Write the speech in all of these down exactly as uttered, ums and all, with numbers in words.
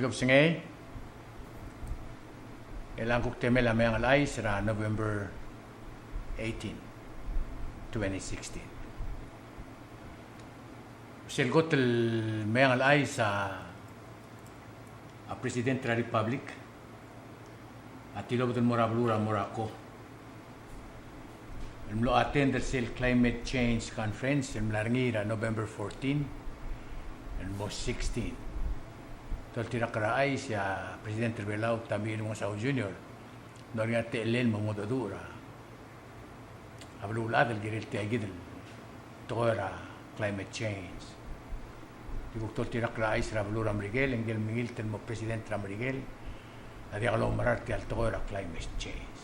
Kebesengei, e ng kuk temel a Meang el Chais er a November eighteen, twenty sixteen. Sel kot el Meang el Chais a, a President er a Republic a tilobed el mo er a beluu er a Morocco el mlo attend er sel Climate Change Conference el mla er ngii er a November fourteen el mo sixteen. Doltirakl er a chais e a President er a Belau, Tommy Remengesau Junior, ng mlo er ngii a techellel el mo mengedecheduch er a a beluulechad el kirel tia kid el tekoi er a climate change. Di kuk doltirakl er a chais er a beluu er a Merikel, e ngike el mengilt el mo president er a Merikel a diak loumerang er tia el tekoi er a climate change.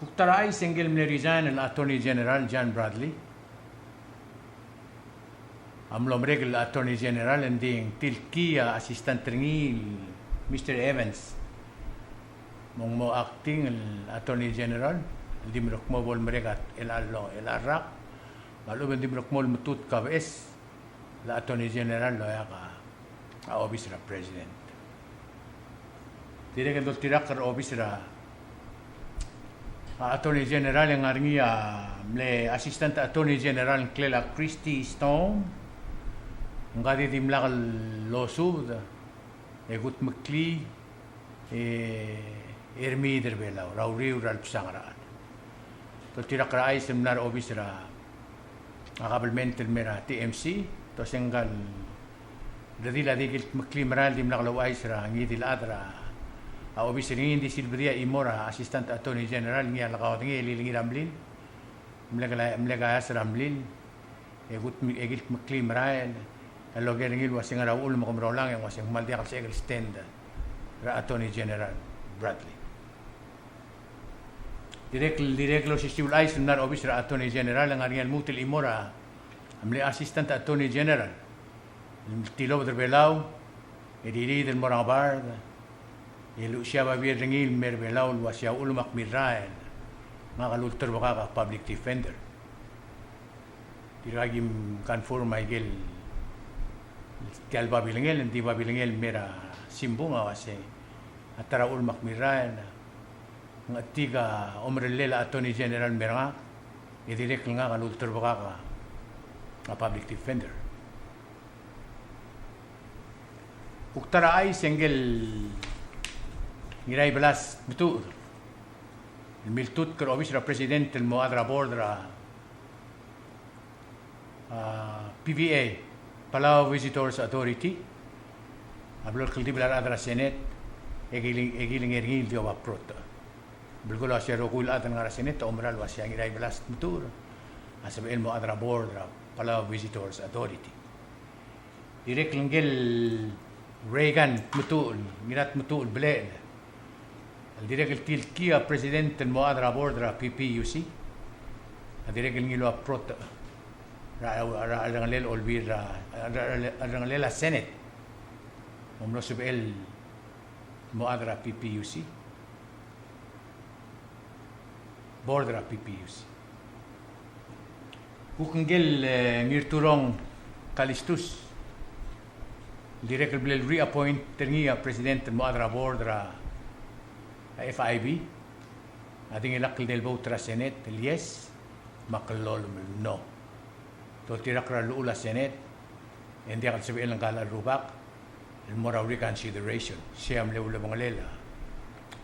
Kuk ta er a chais e ngike el mle resign el Attorney General John Bradley a mlo merek el Attorney General, e ng di ng tilkii a assistant er ngii el Mister Evans me ng mo acting el Attorney General el di merekmo bo lemerek a chelecha el, chelecha el rak, me a lechub e ng di merekmo el metutk a beches el Attorney General el oeak a a obis er a President. Dirrek el doltirakl er a obis er a, a Attorney General e ng ngar er ngii a mle Assistant Attorney General el ngklel a Christy Stone, ng di dimlak losubed e kudmeklii e, e remiid er Belau er a uriul er a lebsang er a chad. Doltirakl er a chais el mla er a obis er a, a kabelment el mei er a T M C, te osengel a redil a di kildmeklii merael el dimlak louchais er a ngii di el chad er a, a obis er ngii. Ng di silbedii a chimo er a Assistant Attorney General, ngii a lekaodengei el ngii er a mlil, mle kela-, mle keas er a mlil, e kudm-, e kildmeklii merael el oker er ngii el uasei ngera uchul me ke merolang e ng uasei ng kmal diak el sebechek el stand er a Attorney General Bradley. Dirrek, dirrek el osisiu el chais el mla er a obis er a Attorney General e ng ngar er ngii a lmuut el chimo er a mle Assistant Attorney General el tilobed er Belau e ririid el mo er a ngebard, e luchesii a babier er ngii el mei er Belau el uasei a uchul me ak mirrael, ngak a lulterebekak a public defender. Dirkak kim confirm a ikel, tia el babilngel, ng di babilngel el mei er a simbung a uasei a ta er a uchul me ak mirrael, ng chetik a omerellel a Attorney General el mei er ngak, e dirrek el ngak a lulterebekak a public defender. Kuk ta er a chais e ngike el Ngiraibelas Tmetuchl el miltutk er a obis er a President el mo chad er a board er a, a, P V A, Palau Visitors Authority, a blo el kldibel a rechad er a Senate e kileng-, e kilengei er ngii el di oba protect. Belkul a uasei a rokui el chad el ngar er a Senate a oumera el uasei a Ngiraibelas Tmetuchl a sebechel el mo chad er a board er a Palau Visitors Authority. Dirrek el ngike el Reagan Tmetuchl, Ngiratmetuchl Belechel, el dirrek el tilkii a President el mo chad er a board er a P P U C, a dirrek el ngiluu a protect er a, er a, er a cherrengelel a Olbiil er a, er a, er a cherrengelel a Senate me ng mlo sebechel el mo chad er a P P U C, board er a P P U C. Kuk ngike el, e, Ngirturong Kalistus, el dirrek el bla el reappoint er ngii a President el mo chad er a board er a, a F I B, a di ngilai a kldei el vote er a Senate el yes, me a kllolem el no. Doltirakl er a llechul a Senate, e ng diak el sebechel ngka el rubak el mo er a reconsideration, sei a mle ulebengelel a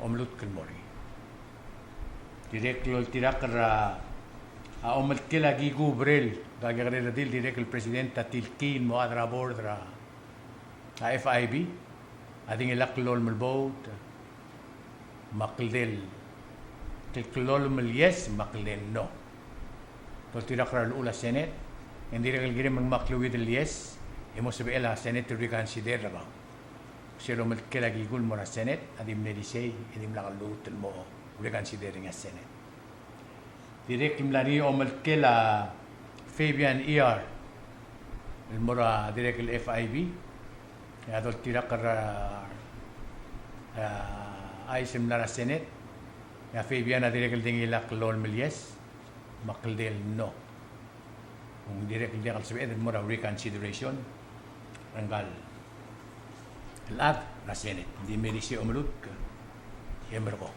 omelutk el mo er ngii. Dirrek el oltirakl er a, a omeltkel a Kiku Brel, ngka el kekerei el redil, dirrek el President a tilkii el mo chad er a board er a, a F I B, a di ngilai a kllolem el vote, me a kldei el, kl-, kllolem el yes, me a kldei el no. Doltirakl er a llechul a Senate, e ng dirrek el kirem el ngmai a kleuid el yes, e mo sebechel a Senate el reconsider er kau. Sel omeltkel a Kiku el mo er a Senate, a di mle di sei, e dimlak lluut el mo reconsider er ngii a Senate. Dirrek el mla er ngii a omeltkel a Fabian Iyar el mo er a dirrek el F I B, e a doltirakl er a, a, chais el mla er a Senate, e a Fabian a dirrek el di ngilai a kllolem el yes, me a kldei el no. Ng dirrek el diak el sebeched el mo er a reconsideration er ngka el el chad er a Senate. Ng di mei er isei omelutk e merekong.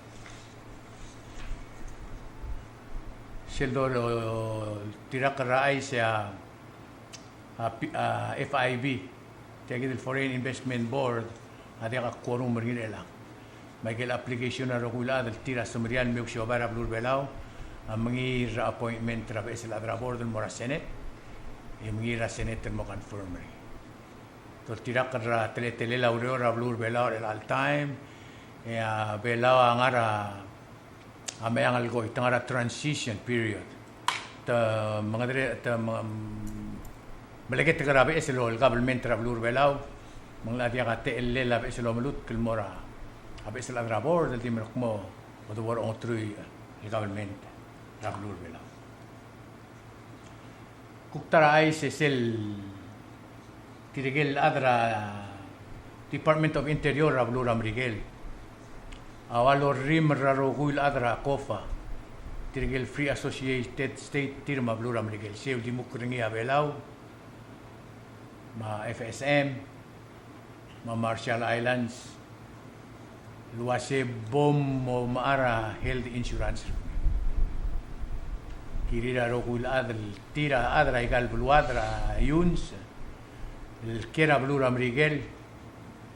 Sel doltirakl er a chais e a, a P-, a F I B, tia kid el Foreign Investment Board, a diak a quorum er ngii er chelechang. Me aike el application er a rokui el chad el tir a semeriar el me ousiobai er a beluu er a Belau a mengiil er a appointment er a beches el chad er a board el mo er a Senate, e mengiil er a Senate el mo confirm er ngii. Doltirakl er a teletelel a ureor er a beluu er a Belau er chelecha el taem, e a Belau a ngar er a meang el koi, te ngar er a transition period. Te mengedere-, te me-, meleketek er a beches el, el government er a beluu er a Belau, me ng locha diak a techellel a beches el omelutk el mo er a beches el chad er a board el di merekmo, mo debo er a ongeteruich el government er a beluu er a Belau. Kuk ta er a chais e sel tirke el chad er a Department of Interior er a beluu er a Merikel a ua lorrimel er a rokui el chad er a COFA, tirke el Free Associated State tir me a beluu er a Merikel, sei el di mukl er ngii a Belau, me a F S M, me a Marshall Islands, el uase bo mo mechar a health insurance. Kirir a rokui el chad el tir a chad er aika el beluad er a iungs el kiei er a beluu er a Merikel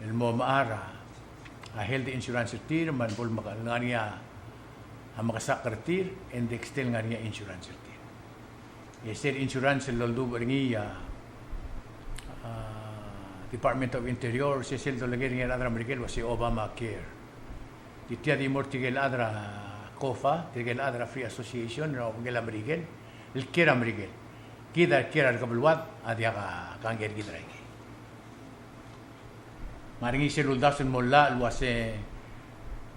el mo mechar a health insurance er tir, me a bo el meka-, ngar er ngii a mekesakl er tir, e ng di extend el ngar er ngii a insurance er tir. E sel insurance el loldubech er ngii a, a, Department of Interior, se sel doleker er ngii a rechad er a Merikel el uase Obamacare. Di tia di mo er tirke el chad er a COFA, tirke el chad er a Free Association er a obengkel a Merikel el kiei er a Merikel. Kid a kiei er a rekebeluad a diak a kangkei er kid er aikei. Ng ngar er ngii sel uldasu el mo llach el uase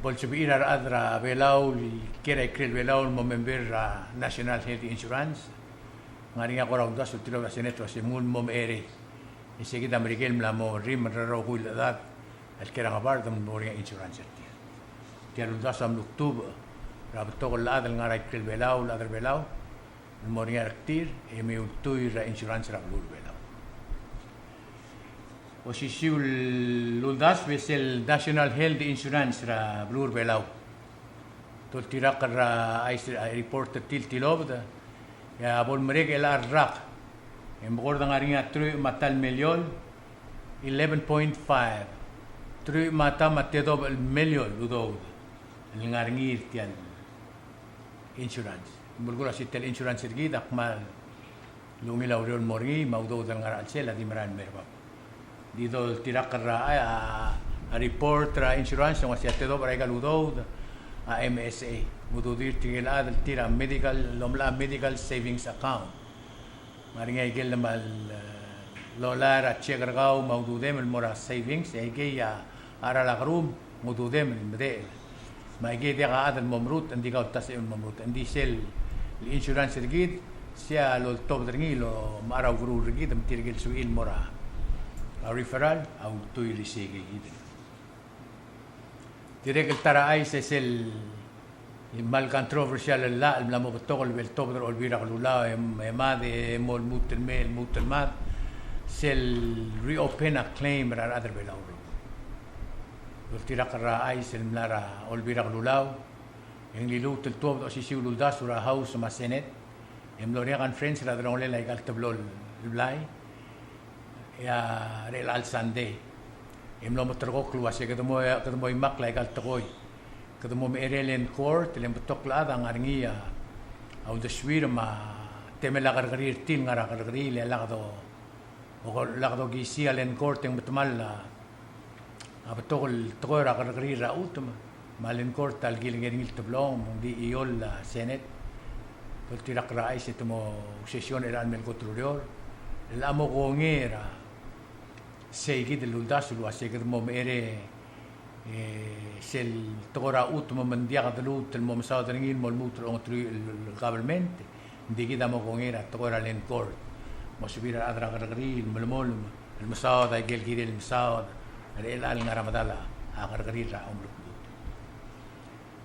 bo lsebechir a rechad er a Belau el kiei er a ikrel Belau el mo member er a National Health Insurance. Ng ngar er ngii a kora uldasu el tilobed er a Senate el uase mnguu el mo mecherei. E sei kid a Merikel el mla mo rrimel er a rokui el chedad el kiei er a ngebard el mo er ngii a insurance er tir. Tia el uldasu a mlukdubech er a betok el chad el ngar er a ikrel Belau, el chad er a Belau, el mo er ngii a rektir e me ultuil er a insurance er a beluu er a Belau. Osisiu el uldasu e sel National Health Insurance er a beluu er a Belau. Doltirakl er a chais, a report er tir el tilobed, e a bo lemerek er chelecha el rak e ng kora ngar er ngii a teruich me a ta el miliol, eleven point five, teruich me a ta me a tedobech el miliol el udoud el ngar er ngii er tia el insurance. Ng belkul a sel tia el insurance er kid a kmal ungil a ureor el mo er ngii, me a udoud el ngar er a chelsel a di merael el mei er bab. Di doltirakl er a, a, a report er a insurance, ng uaisei a tedobech er aika el udoud a M S A. Ng ududir tirke el chad el tir a medical, el omelecha a medical savings account. Ng ngar er ngii a ikel le mal, e, lolai er a check er kau me a ududem el mo er a savings, e aikei a cheral a kerum, ng ududem el medechel. Me aikei a diak a chad el mo merutech, ng di kau el ta sebechem el mo merutech. Ng di sel insurance er kid, sei a loltobed er ngii el omechar a ukeruul er kid, me tirke el sebechir el mo er a referral, a ultuil er isei kid. Dirrek el ta er a chais e sel kmal controversial el llach el mla mo betok el bo ltobed er a Olbiil er a Kelulau, e, e mad e mo lmuut el mei, lmuut el mad, sel reopen a claim er a rechad er a Belau. Doltirakl er a chais el mla er a Olbiil er a Kelulau, e ng liluut el tuobed a osisiu el uldasu er a House me a Senate, e mlo er ngii a conference er a delongelel aika el teblo el blai, e a, er chelecha el Sunday. E mlo meterekokl el uase kede mo, kede mo imakl aika el tekoi. Kede mo mecherei a Land Court, le ng betok el chad a ngar er ngii a uldesuir me a temel a kerrekeriil er tir el ngar er a kerrekeriil, e lak do, o lak dokisii a Land Court e ng metemall a a betok el tekoi er a kerrekeriil er a chutem, me a Land Court a le kilengei er ngii el teblong, me ng di chiol a Senate. Doltirakl er a chais e te mo session er a chelecha el mei el kot el ureor, el a mo kongei er a sei kid el uldasu el uase kede mo mecherei, e, sel tekoi er a chutem me ng diak de lmuut el mo mesaod er ngii el mo lmuut er a ongeteruich el government. Ng di kid a mo kongei er a tekoi er a Land Court. Mo sebechir a rechad er a kerrekeriil el melemolem el mesaod aike el kirel el mesaod er chelecha el ngar er a medal a kerrekeriil er a omelukdud.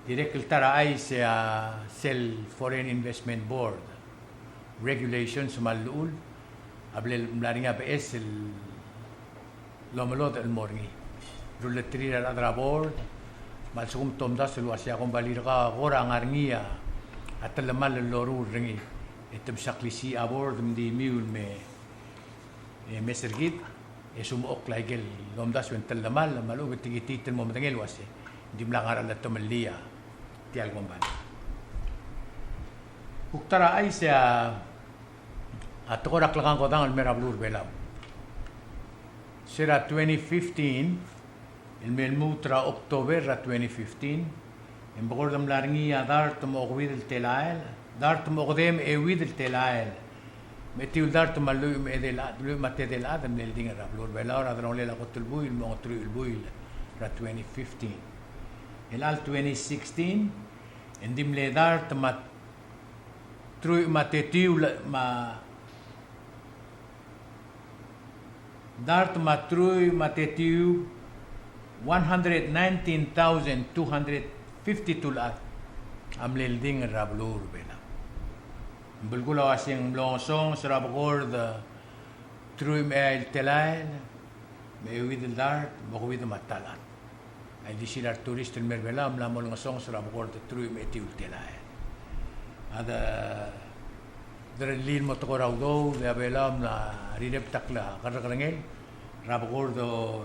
Dirrek el ta er a chais e a sel Foreign Investment Board regulations me a llechul a bla, mla er ngii a beches el lomelodech el mo er ngii. Rullterir a rechad er a board, me a lsekum te omdasu el uasei a kombalii er kau a kora ngar er ngii a telemall el loruul er ngii, e te msa klisiich a board me di miu el me, e, mes er kid, e sumechokl a ikel omdasu e ng telemall, me a lechub e te kitii el mo medengei el uasei ng dimlak a ngar er a letemellii a tia el kombalii. Kuk ta er a chais e a tekoi er a klekangkodang el mei er a beluu er a Belau. Se er a twenty fifteen, el me lmuut er a October er a twenty fifteen, e ng bekord mla er ngii a dart me a okeuid el telael, dart me a okedei me a euid el telael, me a etiu el dart me a lluich me a edei el chad, lluich me a tedei el chad el mle oldingel er a beluu er a Belau er a delongelel a kot el buil me a ongeteruich el buil er a twenty fifteen. El chelecha el twenty sixteen, e ng di mle dart me a truich me a tetiu el, me a dart me a truich me a tetiu, one hundred nineteen thousand two hundred fifty-two el chad a mle oldingel er a beluu er a Belau. Ng belkul a uasei ng mlo ngesonges er a bekord, e, truich me a eai el telael, me a euid el dart, me a okeuid me a ta el chad. A ildisir a retourist el mei er a Belau a mla mo olengesonges er a bekord truich me a etiu el telael. A de, derellii el mo tekoi er a udoud, e a Belau a mla rirebet a kerrekerengel er a bekord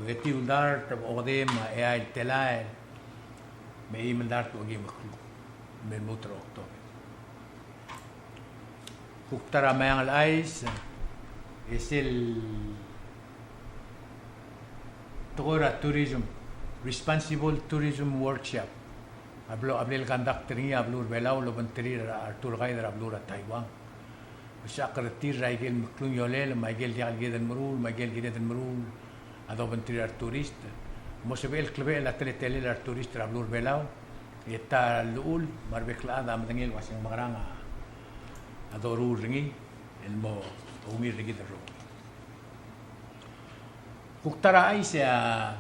etiu el dart, okedei me a eai el telael, me a eim el dart me a okeim el kluk, me lmuut er a October. Kuk ta er a meang el chais, e sel tekoi er a tourism, responsible tourism workshop a blo, a blal conduct er ngii a beluu er a Belau el obengterir a retour guide er a beluu er a Taiwan. Mesa a kerretir er a ikel meklungiolel, me a ikel diak el kired el meruul, me a ikel kired el meruul, a dobengterir a retourist. Mo sebechel el klebechel a teletelel a retourist er a beluu er a Belau, e ta el llechul, me a rebek el chad a medengei el uasei ng mekerang a doruul er ngii el mo ungil er kid el rokui. Kuk ta er a chais e a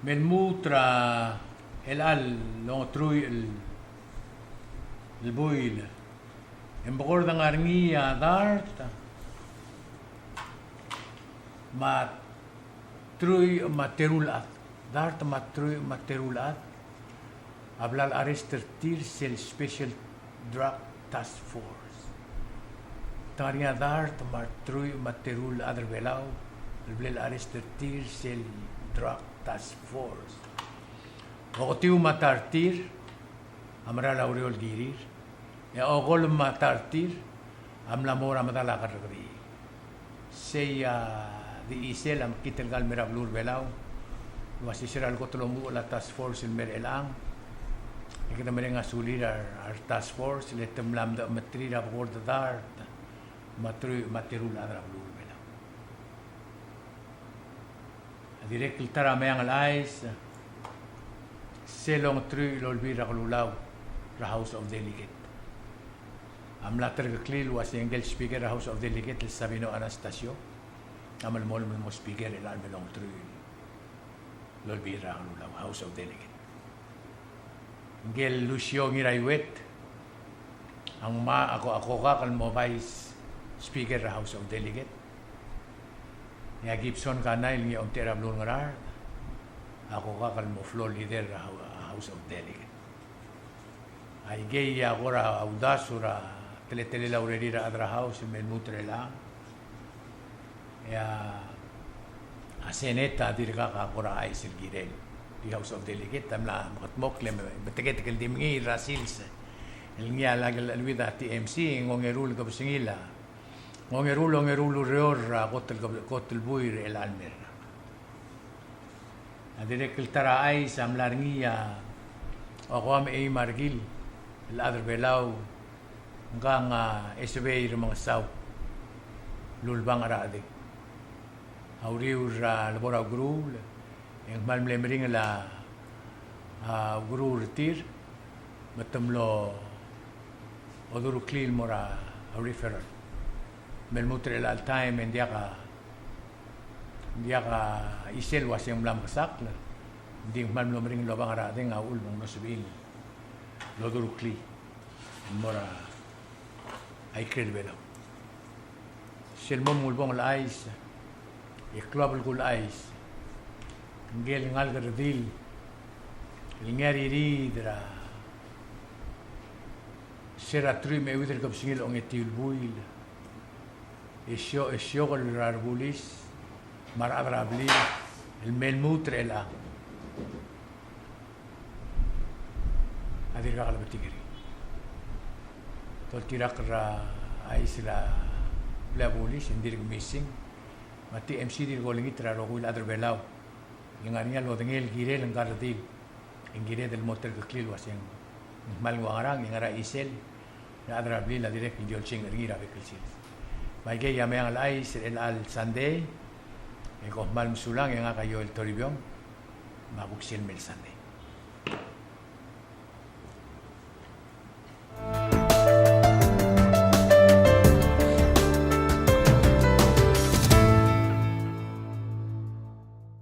me lmuut er a chelecha el ongeteruich el, el buil, e ng bekord ngar er ngii a dart me a truich me a teru el chad. Dart me a truich me a teru el chad a bla larrest er tir sel Special Drug Task Force. Te ngar er ngii a dart me a truich me a teru el chad er a Belau el bla larrest er tir sel Drug Task Force. Oketiu me a ta er tir a mera el ureor el kirir, e a okolem me a ta er tir a mla mo er a medal a kerrekeriil. Sei a di chisel a mekngit el kmal mei er a beluu er a Belau el uasei se er a lekot el omuchel a task force el mei er chelechang, e kede mereng a sulir a re task force, le te mla medechemeterir a bekord dart me a truich me a teru el chad er a beluu er a Belau. A dirrek el ta er a meang el chais, sel ongeteruich el Olbiil er a Kelulau er a House of Delegate a mla terkeklii el uasei ngike el speaker er a House of Delegate el Sabino Anastacio a melemolem el mo speaker er chelecha el me el ongeteruich el Olbiil er a Kelulau, House of Delegate. Ngike el Lucio Ngiraiwet a ngmai a ko, a kokak el mo Vice Speaker er a House of Delegate. E a Gibson Kanai el ngii a omtechei er a beluu er a Ngaraard a kokak el mo floor leader er a Hou-, House of Delegate. Aikei a kora uldasu er a teletelel a urerir a chad er a House el me lmuut er chelechang. E a, a Senate a dirkak a kora chais el kirel. Di House of Delegate a mla mekedmokl e me, me beteketek el di mengiil er a sils el ngii a lak el cheleuid a T M C, e ng ongeru el kebesengil a, ng ongeru el, ongeru el ureor er a kot el kebe-, kot el buil er chelecha el mei er ngak. A dirrek el ta er a chais a mla er ngii a okeua me a eim a rekil el chad er a Belau, ngkang a Esebei Remengesau Lulbang Rechedeng. A uriul er a lebo er a ukeruul, e ng kmal mle meringel a, a ukeruul er tir, me te mlo odureklii el mo er a referral. Me lmuut er chelecha el taem e ng diak a, ng diak a chisel el uasei ng mla mekesakl, ng di ng kmal mlo meringel el obang a Rechedeng a uchul me ng mlo sebechir el odureklii el mo er a ikrel Belau. Sel mo ulebongel el chais, e klou a belkul el chais, Ngike el ngalek el redil el ngar er a, se er a truich me a euid el kebesengil a ongetiu el buil, e sio, e siokel er a rebulis me a rechad er a blil el me lmuut er chelechang a dirkak lebetik er ngii. Toltirakl er a chais er a blil a bulis e ng dirk missing. Me a T M C a dirk olengit er a rokui el chad er a Belau el ngar er ngii a lodengei el kirel ngka el redil, e ng kired el mo terkeklii el uaseng ng kmal nguu a ngerang, e ng ngar er a chisel, e a rechad er a blil a dirrek el di olsengk er ngii er a bek el sils. Me aikei a Meang el Chais er chelecha el Sunday, e kom kmal mesulang, e ngak a Joel Toribiong, me a buk sel mei el Sunday.